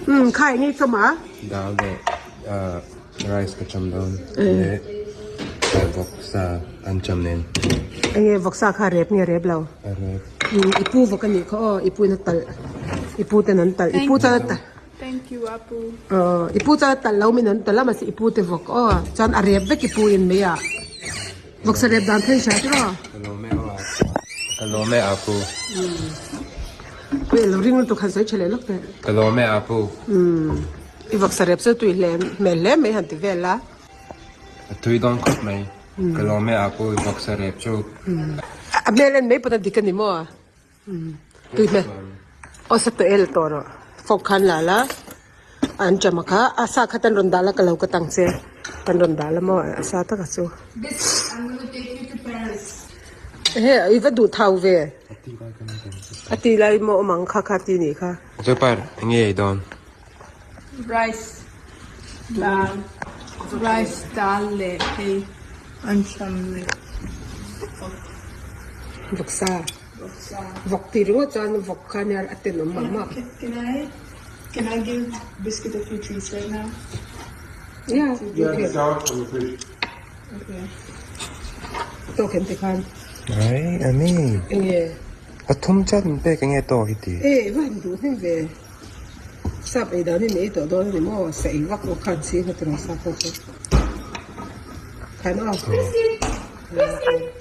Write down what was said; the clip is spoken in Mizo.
Umm kha eng nge chawm a? Dal leh rice ka cham dawn leh vawksa an cham nen. Eng nge vawksa kha rep nge rep lo? A rep. Umm i pu vawk a nih kha aw i pu in a talh i pu ten an talh i pu chuan a talh. Thank you Apu. Aw i pu chuan a talh lo min an talh a mahse i pu te vawk aw chuan a rep vek i pu in mai ah. Vawksa rep dan phei hria tiraw? Ka lawm e aw Apu. Ka lawm e Apu. Ui lo ring lutuk han sawi tha leh lawk teh. Ka lawm e Apu. I vawksa rep chu tui hle hmel hle mai han ti vel a. A tui dawn khawp mai. Ka lawm e Apu i vawksa rep chu. A hmel en mai pawn a dik a ni maw? Tui hmel aw sa tawh e la tawh rawh fork khan la la an chama kha a sa kha tan rawn dah la ka lo ka tang che kan rawn dah la maw a sa taka chu ehe i va duh thau ve a ti lai maw awm ang kha kha ti nih kha. Zopar enge i dawn? Rice dal rice dal leh hei ancham leh vawksa vawk tih ringawt chuan vawk kha nia a tenawm mah mah. Can I can I give biscuit a few treats right now? Yeah, you can. Okay. Tawk em tikhan. Ai, ani. Enge? A thum chat min pek enge tawk i ti? E, va han duh hnem ve. Sap ei dan in ei tawh dawn a ni maw? Sa ei vak vak khan si kha tiraw sap ho chu. Khan aw. Biscuit! Biscuit!